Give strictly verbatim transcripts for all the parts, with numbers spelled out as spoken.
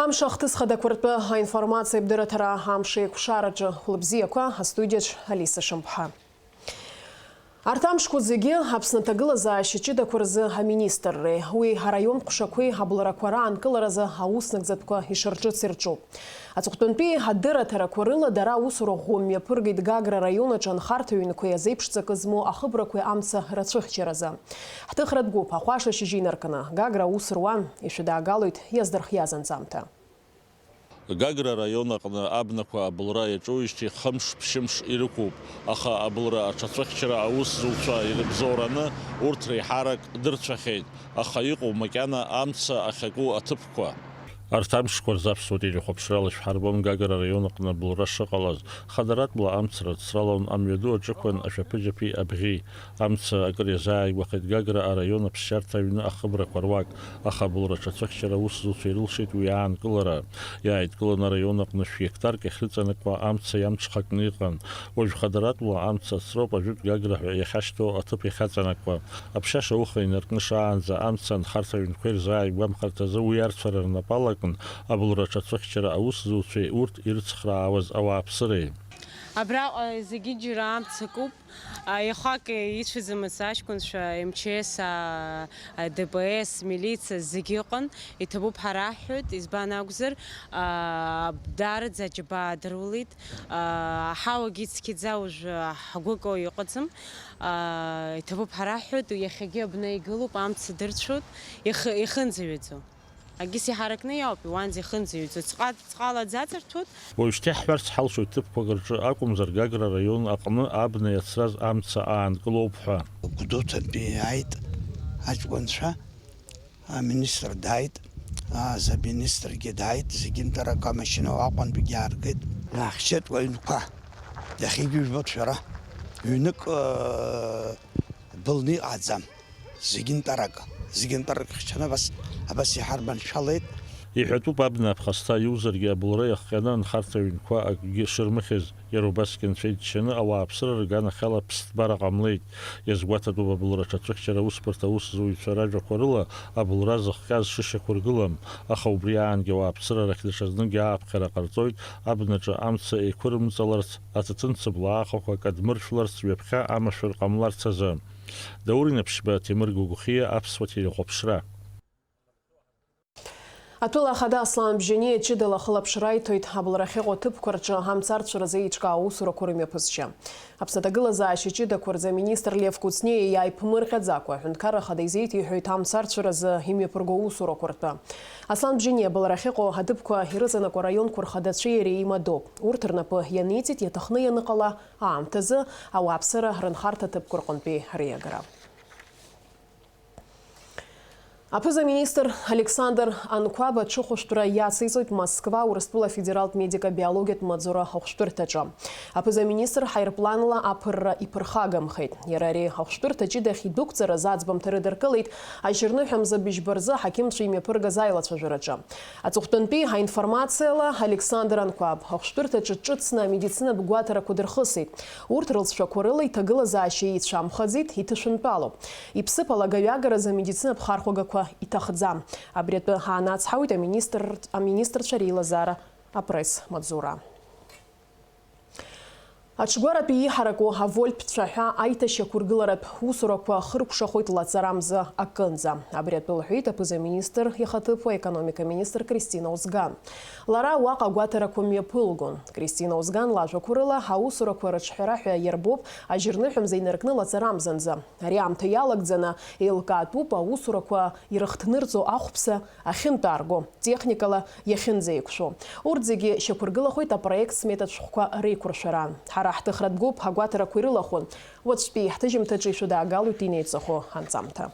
Амш ахҭыс хадақәа ртәы аинформациа абдырраҭара амш еиқәшараҿы. Хәлыбзиақәа, астудиаҿ Алиса Шамԥҳа. Арҭ амшқәа зегьы Аԥсны аҭагылазаашьа ҷыдақәа рзы аминистрреи уи араион ҟәшақәеи аблрақәа раанкыларазы аус нагӡатәқәа ишырҿыц ирҿуп. Аҵыхәтәантәи адырраҭарақәа рыла дара аусура ӷәӷәа мҩаԥыргеит Гагра араион аҿы анхарҭа ҩнқәеи азеиԥш ҵакы змоу ахыбрақәеи амца рацәыхьчаразы. Ҳҭыхратә гәыԥ ахәаша шьыжьы инаркны Гагра аус руан, ишәыдаагалоит иаздырхиаз анҵамҭа. Гагра араион аҟны абнақәа аблра иаҿуижьҭеи хымш-ԥшьымш ирықәуп, аха аблра аҽацәыхьчара аусзуҩцәа ирыбзоураны урҭ реиҳарак дырцәахьеит, аха иҟоу макьана амца ахьаку аҭыԥқәа. Арҭ амшқәа рзы Аԥсуа телехәаԥшрала ишәҳарбон Гагра араион аҟны аблра шыҟалаз, хадаратәла амца рацралон амҩаду аҿықәан ашәаԥыџьаԥи абӷьи. Амца акыр иазааигәахеит Гагра араион аԥсшьарҭа аҩны ахыбрақәа руак, аха абылра аҽацәыхьчара аусзуҩцәа ирылшеит уи аанкылара. Иааидкыланы араион аҟны шә-гектарк иахьрыҵанакуа амца иамҽхакны иҟан. Уажә хадаратәла амца ацроуп ажәытә Гагра ҳәа иахьашьҭоу аҭыԥ иахьаҵанакуа. Аԥшьаша ауха инаркны шаанӡа амца анхарҭа аҩнқәа ирзааигәамхарҭазы уи арцәара рнапы алакын абылра аҽацәыхьчара аусзуҩцәеи урҭ ирыцхраауаз ауааԥсыреи. Абраҟа зегьы џьара амца акуп. А, иахак ицәаӡамыз аҷкәынцәа, М Ч С, а, а, Д П С, милициа зегьы ыҟан. Иҭабуп ҳәа раҳҳәоит, избан акәзар, а, даараӡа аџьабаа дырулеит. А, аҳауагьы цқьаӡа уажәы ҳгәы акы иҟаӡам. А, иҭабуп ҳәа раҳҳәоит, иахьагьы абна игылоуп, амца дырцәоит, ихы-, ихынӡаҩаӡом. Акгьы сиҳаракны иауп, уанӡа ихынӡаҩӡо, ҵҟа-, ҵҟала дзаҵарҭәуеит. Уажәшьҭа иаҳҳәарц ҳалшоит ҭыԥқәак рҿы акәымзар, Гагра араион аҟны абна иацраз амца аанкылоуп ҳәа. Гәдоуҭантәи иааит аҷкәынцәа, аминистр дааит, а, замминистргьы дааит, зегьы нтәарак амашьына Аҟәантәигьы ааргеит. Иаахьчеит уаҩнқәа, иахьагьы ижәбоит шәара, ҩнык, ыы, былны иҟаӡам. Зегьы нтәарак, зегьы нтәарак хьчаны абас, абас иҳарманшәалеит. Иҳәатәуп, абна аԥхасҭа иузаргьы абылра иахҟьаны анхарҭа аҩнқәа акгьы шырмыхьыз, иара убасгьы анцәа иџьшьаны ауааԥсыра рганахьала ԥсҭбара ҟамлеит. Иазгәаҭатәуп абылра аҽацәыхьчара аусбарҭа аусзуҩцәа ражәақәа рыла абылра зыхҟьаз шышьақәыргылам, аха убри аангьы ауааԥсыра рахь даҽазныкгьы ааԥхьара ҟарҵоит, абнаҿы амца еиқәырымҵаларц, аҭаҭын цыблаахақәа кадмыршәларц, ҩаԥхьа амашәыр ҟамларц азы. Даур Инаԥшьба, Ҭемыр Гәыгәхиа, Аԥсуа телехәаԥшра. Атәыла ахада Аслан Бжьаниа ҷыдала ахылаԥшра иҭоит абылра ахьыҟоу аҭыԥқәа рҿы амцарцәаразы еиҿкаау аусурақәа рымҩаԥысшьа. Аԥсны аҭагылазаашьа ҷыдақәа рзы аминистр Лев Кәыҵниа иааиԥмырҟьаӡакәа, аҳәынҭқарра ахада изеиҭеиҳәоит амцарцәаразы имҩаԥырго аусурақәа ртәы. Аслан Бжьаниа абылра ахьыҟоу аҭыԥқәа ирыҵанакуа араионқәа рхадацәеи иареи еимадоуп. Урҭ рнапы ианиҵеит иаҭахны ианыҟала аамҭазы ауааԥсыра рынхарҭа аҭыԥқәа рҟынтәи реиагара. Аԥыза-министр Александр Анқәаб аҽыхәышәтәра иациҵоит Москва Урыстәыла афедералтә медико-биологиатә маҵзура ахәышәтәырҭаҿы. Аԥыза-министр ҳаирпланла аԥырра иԥырхагамхеит. Иара ари ахәышәтәырҭа ҷыдахь идәықәҵараз аӡбамҭа рыдыркылеит ажьырныҳәа мза быжьба рзы аҳақьымцәа имҩаԥыргаз аилацәажәараҿы. Аҵыхәтәантәи ҳаинформациала Александр Анқәаб ахәышәтәырҭаҿы дҿыцны амедицинатә гәаҭарақәа дырхысит. Урҭ рылҵшәақәа рыла иҭагылазаашьа еицәамхаӡеит, иҭышәынтәалоуп. Иԥсыԥ алагаҩагаразы амедицинатә хархәагақәа иҭахӡам. Абри атәы ҳаанацҳауеит аминистр-, аминистрцәа реилазаара апресс-маҵзура. Аҽгәаратәи иҳараку авольтә цәаҳәа аиҭашьақәыргыларатә усурақәа хыркәшахоит лаҵарамза акынӡа. Абри атәы лҳәеит аԥыза-министр ихаҭыԥуа аекономика министр Кристина Озган. Лара уаҟа агәаҭарақәа мҩаԥылгон. Кристина Озган лажәақәа рыла, аусурақәа рыҿҳәара ҳәа иарбоуп ажьырныҳәа мза инаркны лаҵарамзанӡа. Ари аамҭа иалагӡаны еилкаатәуп аусурақәа ирыхҭнырҵо ахәԥса ахьынтәаарго, техникала иахьынӡаеиқәшәо. Урҭ зегьы шьақәыргылахоит апроект сметатә шәҟәқәа реиқәыршәараан. Ҳара ҳҭыхратә гәыԥ агәаҭарақәа ирылахәын. Уаҵәтәи ҳҭыжьымҭаҿы ишәыдаагалоит инеиҵыху анҵамҭа.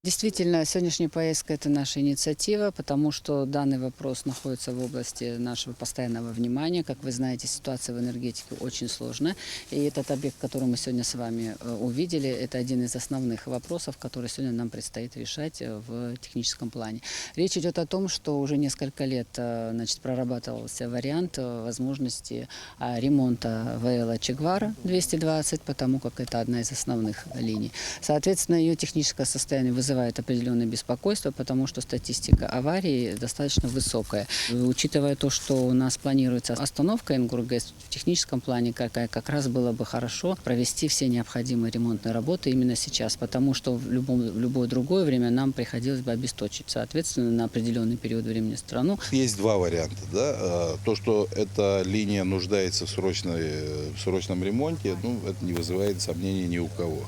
Действительно, сегодняшняя поездка — это наша инициатива, потому что данный вопрос находится в области нашего постоянного внимания. Как вы знаете, ситуация в энергетике очень сложная. И этот объект, который мы сегодня с вами, э, увидели, это один из основных вопросов, который сегодня нам предстоит решать, э, в техническом плане. Речь идёт о том, что уже несколько лет, э, значит, прорабатывался вариант, э, возможности, а, ремонта В Л Че Гевара двести двадцать, потому как это одна из основных линий. Соответственно, её техническое состояние вызывает Вызывает определённое беспокойство, потому что статистика аварий достаточно высокая. Учитывая то, что у нас планируется остановка Ингургес, в техническом плане как, как раз было бы хорошо провести все необходимые ремонтные работы именно сейчас, потому что в любом, в любое другое время нам приходилось бы обесточить, соответственно, на определённый период времени страну. Есть два варианта, да. Э, то, что эта линия нуждается в срочной, в срочном ремонте, ну, это не вызывает сомнений ни у кого.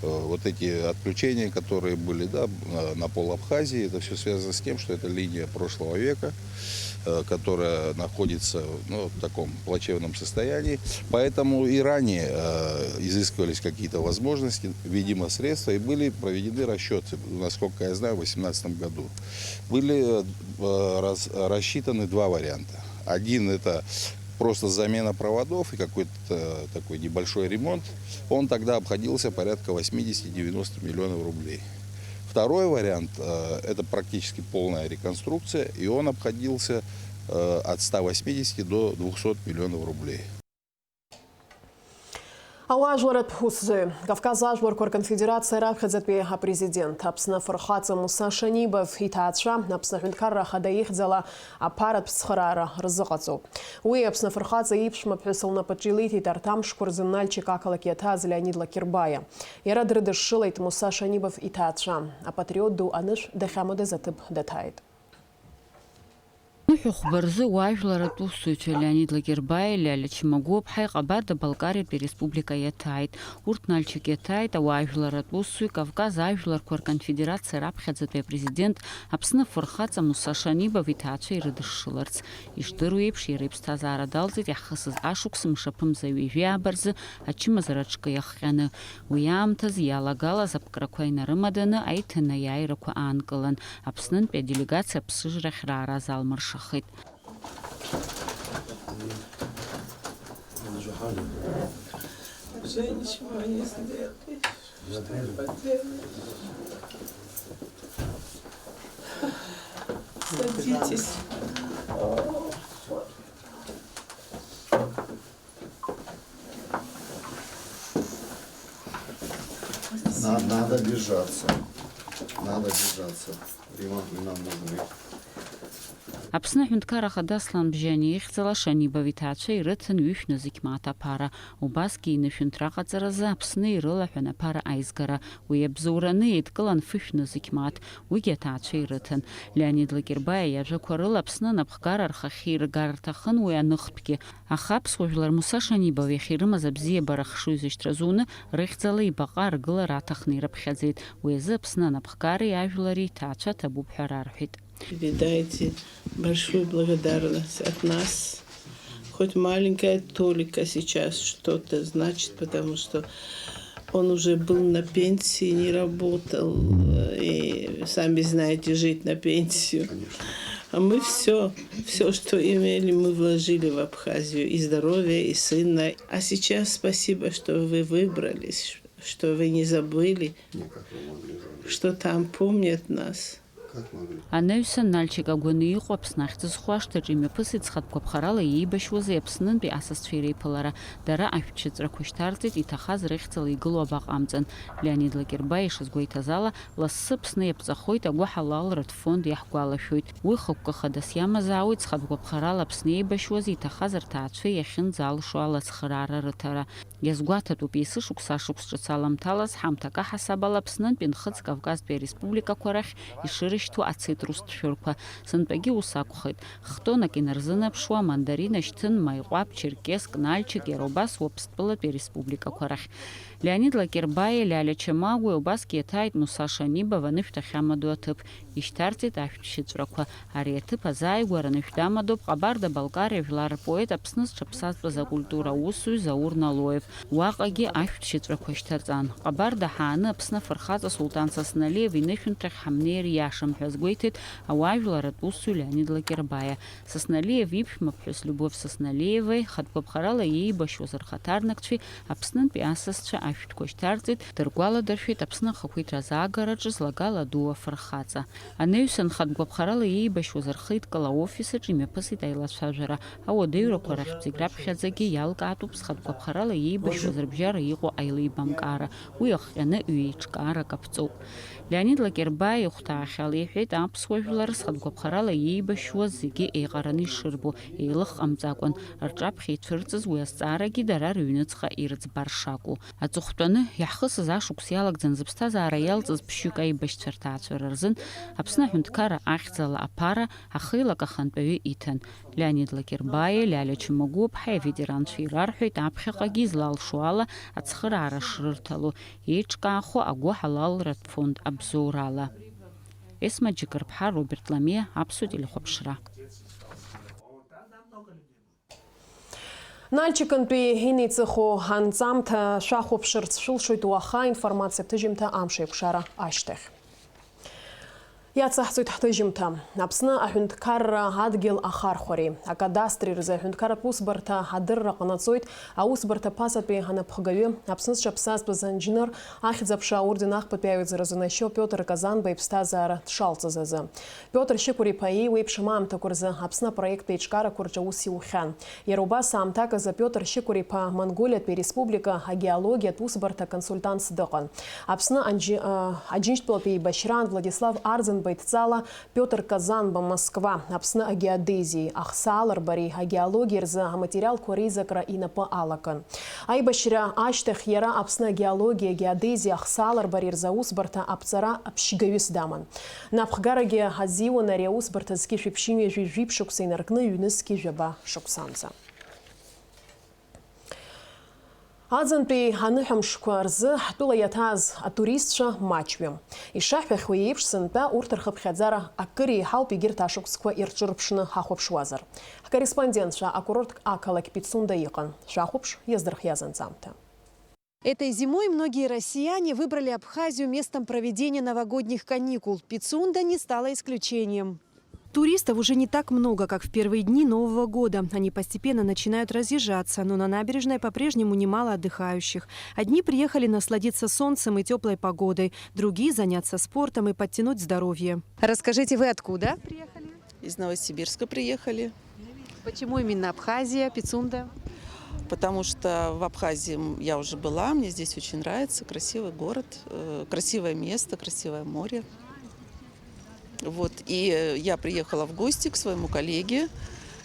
Э, вот эти отключения, которые были, да, э, на пол Абхазии, это всё связано с тем, что это линия прошлого века, э, которая находится, ну, в таком плачевном состоянии. Поэтому и ранее, э, изыскивались какие-то возможности, видимо, средства, и были проведены расчёты, насколько я знаю, в восемнадцатом году. Были, э, раз-, рассчитаны два варианта. Один — это просто замена проводов и какой-то такой небольшой ремонт. Он тогда обходился порядка восьмидесяти-девяноста миллионов рублей. Второй вариант, э, это практически полная реконструкция, и он обходился, э, от ста восьмидесяти до двухсот миллионов рублей. Ауаажәларратә усзуҩ, Кавказ ажәларқәа рконфедерациа раԥхьаӡатәи апрезидент, Аԥсны афырхаҵа Муса Шанибов иҭаацәа, Аԥсны Аҳәынҭқарра Ахада ихьӡала аԥаратә цхыраара рзыҟаҵоуп. Уи Аԥсны афырхаҵа иԥшәмаԥҳәыс лнапаҿы илиҭеит арҭ амшқәа рзы Нальчик ақалақь иаҭааз Леонид Лакербаиа. Иара дрыдышшылеит Муса Шанибов иҭаацәа. Апатриот ду анышә дахьамадаз аҭыԥ даҭааит. Ныҳәа хәба рзы уаажәларратә усзуҩцәа Леонид Лакербаиа, Лиалиа Чмагәлоуԥҳаи Ҟабарда-Балкариатәи Республика иаҭааит. Урҭ Нальчик иаҭааит ауаажәларратә усзуҩ, Кавказ ажәларқәа рконфедерациа раԥхьаӡатәи апрезидент, Аԥсны афырхаҵа Муса Шанибов иҭаацәа ирыдышшыларц. Ишдыру еиԥш, иара иԥсҭазаара далҵит иаҳхысыз ашықәс мшаԥымза ҩажәи ааба рзы ачымазара аҿкы иахҟьаны. Уи аамҭазы иалагалаз аԥкрақәа инарымаданы аиҭанеиааирақәа аанкылан, Аԥснынтәи аделегациа аԥсыжрахь раара залмыршахеит. Уже ничего не сделаешь. Что поделаешь? Садитесь. На-, надо держаться. Надо держаться. Ремонт нам нужны. Аԥсны Аҳәынҭқарра Ахада Аслан Бжьани ихьӡала Шанибов иҭаацәа ирыҭан ҩышә нызқь мааҭ аԥара. Убасгьы инышәынҭра аҟаҵаразы Аԥсны ирылаҳәан аԥара аизгара. Уи абзоураны еидкылан фышә нызқь мааҭ, уигьы аҭаацәа ирыҭан. Леонид Лакербаиа иажәақәа рыла, Аԥсны анапхгара рхахьы иргар рҭахын уи аныхтәгьы. Аха аԥсуа жәлар Муса Шанибов иахьирымаз абзиабара хшыҩзышьҭра зуны, рыхьӡала ибаҟа аргылара аҭахны ирыԥхьаӡеит. Уи азы Аԥсны анапхгареи ажәлари иҭаацәа ҭабуп ҳәа рарҳәеит. Передайте большую благодарность от нас. Хоть маленькая толика сейчас что-то значит, потому что он уже был на пенсии, не работал. И, сами знаете, жить на пенсию. А мы всё, всё, что имели, мы вложили в Абхазию. И здоровье, и сына. А сейчас спасибо, что вы выбрались, что вы не забыли, что там помнят нас. Анаҩсан, Нальчик агәаны иҟоу Аԥсны ахьӡ зху ашҭаҿы имҩаԥысит зхатә гәаԥхарала иеибашьуаз Аԥснынтәи асасцәа иреиԥылара. Дара ашәҭшьыҵәрақәа шьҭарҵеит, иҭахаз рыхьӡала игылоу абаҟа амҵан. Леонид Лакербаиа ишазгәеиҭаз ала, лассы Аԥсны иаԥҵахоит агәыҳалалратә фонд иаҳгәалашәоит. Уи хықәкы хадас иамазаауеит зхатә гәаԥхарала Аԥсны еибашьуаз иҭахаз рҭаацәа иахьынӡалшо ала ацхыраара рыҭара. Иазгәаҭатәуп, есышықәса ашықәс ҿыц аламҭалаз, ҳамҭак аҳасабала Аԥснынтәи Нхыҵ Кавказтәи ареспубликақәа рахь ишырышьҭуа ацитрустә шәырқәа. Сынтәагьы ус акәхеит. Хтонак инарзынаԥшуа амандарина шьҭын Маиҟәаԥ, Черкесск, Нальчик, иара убас Уаԥстәылатәи ареспубликақәа рахь. Леонид Лакербаиа, Лиалиа Чамагәеи убасгьы иаҭааит Муса Шанибов анышә дахьамадоу аҭыԥ. Ишьҭарҵеит ашәҭшьыҵәрақәа. Ари аҭыԥ азааигәара анышә дамадоуп Ҟабарда-Балкариа жәлар рпоет, Аԥсны зҽаԥсазтәыз акультура аусзуҩ Заур Налоев. Уаҟагьы ашәҭшьыҵәрақәа шьҭаҵан. Ҟабарда ҳааны Аԥсны афырхаҵа Сулҭан Сасналиев инышәынҭрахь ҳамнеир иашам ҳәа азгәеиҭеит ауаажәларратә усзуҩ Леонид Лакербаиа. Сасналиев иԥшәмаԥҳәыс Любовь Сасналиевеи хатә гәаԥхарала иеибашьуаз рхаҭарнакцәеи Аԥснынтәи асасцәа Шәҟәқәа шьҭарҵеит, дыргәаладыршәеит Аԥсны ахақәиҭра азаагараҿы злагала ду афырхаҵа. Анаҩсан, хатә гәаԥхарала иеибашьуаз рхеидкыла аофис аҿы имҩаԥысит аилацәажәара. Ауадаҩрақәа рахьтә зегь раԥхьаӡагьы иалкаатәуп зхатә гәаԥхарала иеибашьуаз рыбжьара иҟоу аилибамкаара. Уи иахҟьаны ҩеиҿкаарак аԥҵоуп. Леонид Лакербаи ихәҭаахьала иҳәеит, аԥсуа жәлар зхатә гәаԥхарала иеибашьуаз зегьы еиҟараны ишырбо, еилых ҟамҵакәан, рҿаԥхьа ицәырҵыз уи азҵаарагьы дара рыҩныҵҟа ирыӡбар шакәу. Аҵыхәтәаны иаҳхысыз ашықәс иалагӡан зыԥсҭазаара иалҵыз ԥшьҩык аибашьцәа рҭаацәара рзын Аԥсны аҳәынҭқарра ахьӡала аԥара ахеилак ахантәаҩы иҭан. Леонид Лакербаиа, Лиалиа Чамагәуаԥҳаи аветеранцәа ирарҳәеит аԥхьаҟагьы излалшо ала ацхыраара шрырҭало, еиҿкаахо агәыҳалалратә фонд абзоурала. Есма Џьыкырԥҳа, Роберт Ламиа, Аԥсуа телехәаԥшра. Нальчикынтәи инеиҵыху анҵамҭа шәахәаԥшырц шәылшоит уаха информациа ҭыжьымҭа амш еиқәшара ашьҭахь. Иацаҳҵоит ҳҭыжьымҭа. Аԥсны аҳәынҭқарра адгьыл ахархәареи акадастри рзы аҳәынҭқарратә усбарҭа адырра ҟанаҵоит аусбарҭа ԥасатәи анапхгаҩы, Аԥсны зҽаԥсазтәыз анџьныр, Ахьӡ-аԥша аорден ахԥатәи аҩаӡара занашьоу Пиотр Казанба иԥсҭазаара дшалҵыз азы. Пиотр Шьықәыр-иԥа иеиуеиԥшым аамҭақәа рзы Аԥсны апроект еиҿкаарақәа рҿы аус иухьан. Иара убас аамҭак азы Пиотр Шьықәыр-иԥа Монголиатәи Республика агеологиатә усбарҭа консультантс дыҟан. Аԥсны Анџьы-, а, Аџьынџьтәылатәи еибашьраан Владислав Арӡынба идҵала Пиотр Казанба Москва, Аԥсны агеодезиеи ахсааларбареи агеологиа рзы аматериалқәа реизакра инапы алакын. Аибашьра ашьҭахь иара Аԥсны агеологиа, агеодезиа, ахсааларбареи рзы аусбарҭа аԥҵара аԥшьгаҩыс даман. Напхгарагьы азиуан ари аусбарҭа зқьышәи ԥшьынҩажәи жәиԥшь шықәса инаркны ҩнызқьи жәаба шықәсанӡа. Аӡынтәи аныҳәамшқәа рзы ҳтәыла иаҭааз атуристцәа маҷҩым. Ишаҳҳәахьоу еиԥш, сынтәа урҭ рхыԥхьаӡара акыр еиҳауп, егьырҭ ашықәсқәа ирҿырԥшны ҳахәаԥшуазар. Ҳкорреспондентцәа акурорт ақалақь Пицунда иҟан. Шәахәаԥш, иаздырхиаз анҵамҭа. Этой зимой многие россияне выбрали Абхазию местом проведения новогодних каникул. Пицунда не стала исключением. Туристов уже не так много, как в первые дни Нового года. Они постепенно начинают разъезжаться, но на набережной по-прежнему немало отдыхающих. Одни приехали насладиться солнцем и теплой погодой, другие заняться спортом и подтянуть здоровье. Расскажите, вы откуда приехали? Из Новосибирска приехали. Почему именно Абхазия, Пицунда? Потому что в Абхазии, м, я уже была, мне здесь очень нравится, красивый город, э, красивое место, красивое море. Вот, и, э, я приехала в гости к своему коллеге,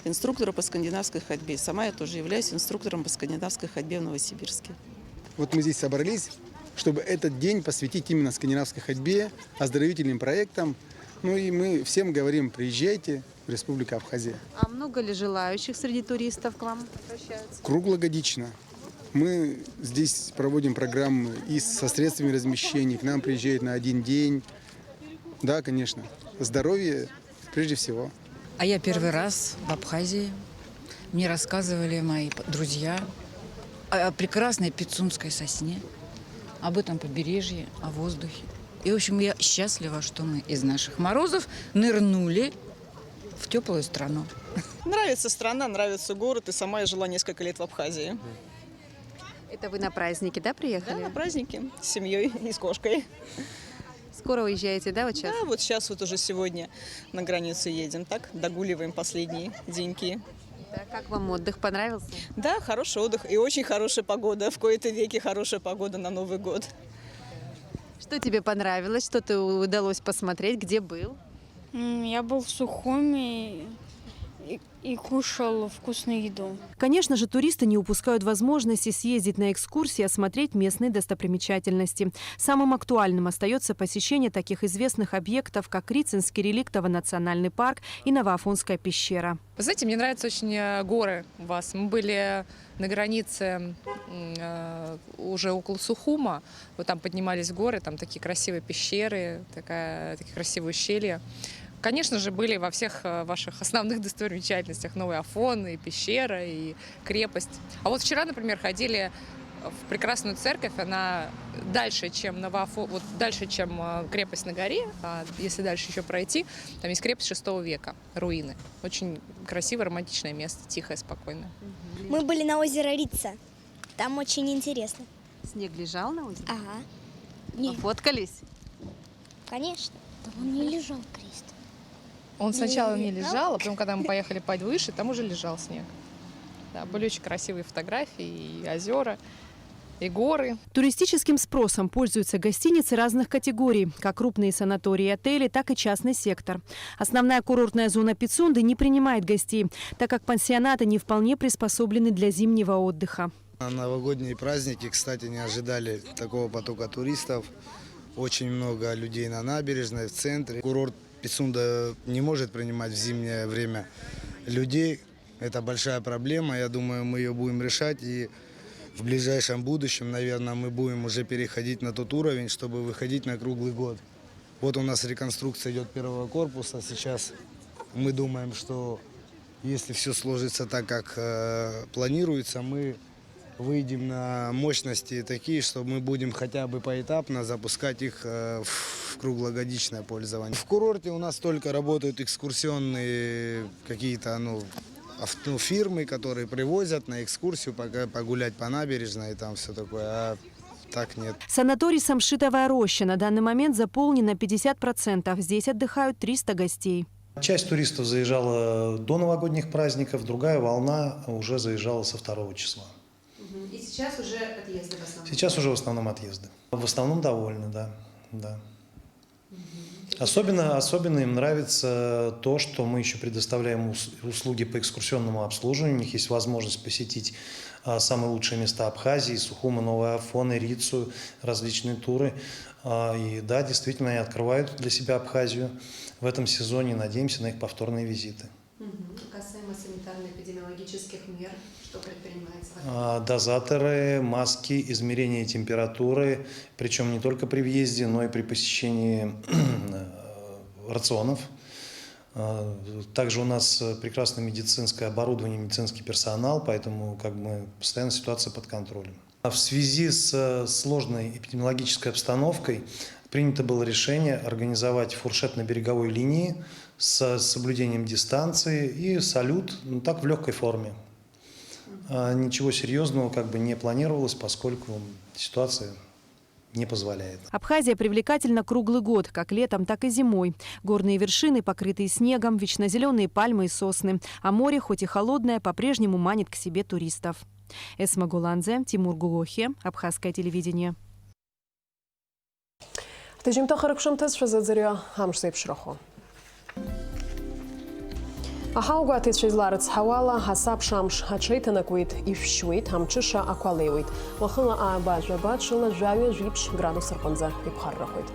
инструктору по скандинавской ходьбе. Сама я тоже являюсь инструктором по скандинавской ходьбе в Новосибирске. Вот мы здесь собрались, чтобы этот день посвятить именно скандинавской ходьбе, оздоровительным проектам. Ну и мы всем говорим: приезжайте в Республику Абхазия. А много ли желающих среди туристов к вам обращаются? Круглогодично. Мы здесь проводим программы и со средствами размещения, к нам приезжают на один день. Да, конечно. Здоровье прежде всего. А я первый раз в Абхазии. Мне рассказывали мои п-, друзья о прекрасной пицунской сосне, об этом побережье, о воздухе. И, в общем, я счастлива, что мы из наших морозов нырнули в теплую страну. Нравится страна, нравится город, и сама я жила несколько лет в Абхазии. Это вы на праздники, да, приехали? Да, на праздники с семьей и с кошкой. Скоро уезжаете, да, вот сейчас? Да, вот сейчас вот уже сегодня на границу едем, так, догуливаем последние деньки. Да, как вам отдых? Понравился? Да, хороший отдых и очень хорошая погода. В кои-то веки хорошая погода на Новый год. Что тебе понравилось? Что ты удалось посмотреть? Где был? М, я был в Сухуми и, и кушал вкусную еду. Конечно же, туристы не упускают возможности съездить на экскурсии, осмотреть местные достопримечательности. Самым актуальным остается посещение таких известных объектов, как Рицинский реликтово национальный парк и Новоафонская пещера. Вы знаете, мне нравятся очень, э, горы у вас. Мы были на границе, м, э, уже около Сухума. Вот там поднимались в горы, там такие красивые пещеры, такая, такие красивые ущелья. Конечно же, были во всех, э, ваших основных достопримечательностях: Новый Афон, и пещера, и крепость. А вот вчера, например, ходили в прекрасную церковь, она дальше, чем Новоафо-, вот дальше, чем, э, крепость на горе, а если дальше ещё пройти, там есть крепость шестого века, руины. Очень красивое, романтичное место, тихое, спокойное. Мы были на озере Рица. Там очень интересно. Снег лежал на озере? Ага. А фоткались? Конечно. Да он не лежал, Крист. Он сначала не лежал, а потом, когда мы поехали повыше, там уже лежал снег. Да, были очень красивые фотографии, и озера, и горы. Туристическим спросом пользуются гостиницы разных категорий, как крупные санатории и отели, так и частный сектор. Основная курортная зона Пицунды не принимает гостей, так как пансионаты не вполне приспособлены для зимнего отдыха. Новогодние праздники, кстати, не ожидали такого потока туристов. Очень много людей на набережной, в центре. Курорт Пицунда не может принимать в зимнее время людей. Это большая проблема. Я думаю, мы ее будем решать. И в ближайшем будущем, наверное, мы будем уже переходить на тот уровень, чтобы выходить на круглый год. Вот у нас реконструкция идет первого корпуса. Сейчас мы думаем, что если все сложится так, как э, планируется, мы выйдем на мощности такие, что мы будем хотя бы поэтапно запускать их э, в круглогодичное пользование. В курорте у нас только работают экскурсионные какие-то ну, авто, ну, фирмы, которые привозят на экскурсию пока погулять по набережной и там все такое. А так нет. Санаторий «Самшитовая роща» на данный момент заполнен на пятьдесят процентов. Здесь отдыхают триста гостей. Часть туристов заезжала до новогодних праздников, другая волна уже заезжала со второго числа. И сейчас уже отъезды в основном? Сейчас уже в основном отъезды. В основном довольны, да. да. Особенно, особенно им нравится то, что мы еще предоставляем услуги по экскурсионному обслуживанию. У них есть возможность посетить а, самые лучшие места Абхазии, Сухумы, Новый Афон, Эрицу, различные туры. А, и да, действительно, они открывают для себя Абхазию в этом сезоне. Надеемся на их повторные визиты. Касаемо санитарно-эпидемиологических мер, что предпринимается? А, дозаторы, маски, измерение температуры, причем не только при въезде, но и при посещении рационов. А, также у нас прекрасное медицинское оборудование, медицинский персонал, поэтому как бы постоянно ситуация под контролем. В связи с сложной эпидемиологической обстановкой принято было решение организовать фуршет на береговой линии с соблюдением дистанции и салют, ну, так в легкой форме. А ничего серьезного как бы не планировалось, поскольку ситуация не позволяет. Абхазия привлекательна круглый год, как летом, так и зимой. Горные вершины, покрытые снегом, вечно зеленые пальмы и сосны. А море, хоть и холодное, по-прежнему манит к себе туристов. Эсма Голанзе, Тимур Гугохе, Абхазское телевидение. Ҳҭыжьымҭа хыркәшамҭа шәазыӡырҩы амш зеиԥшрахо. Аҳауагәаҭаҩцәа изларыцҳауала, асабша амш аҽеиҭанакуеит, ишәшьуеит, амҽыша ақәа леиуеит. Уахынла ааба, жәаба, ҽынла жәаҩа, жәиԥшь градус рҟынӡа иԥхаррахоит.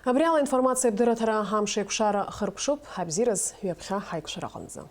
Абри ала аинформациа абдырраҭара амш еиқәшара хыркәшоуп, абзиараз ҩаԥхьа ҳаиқәшәараҟынӡа.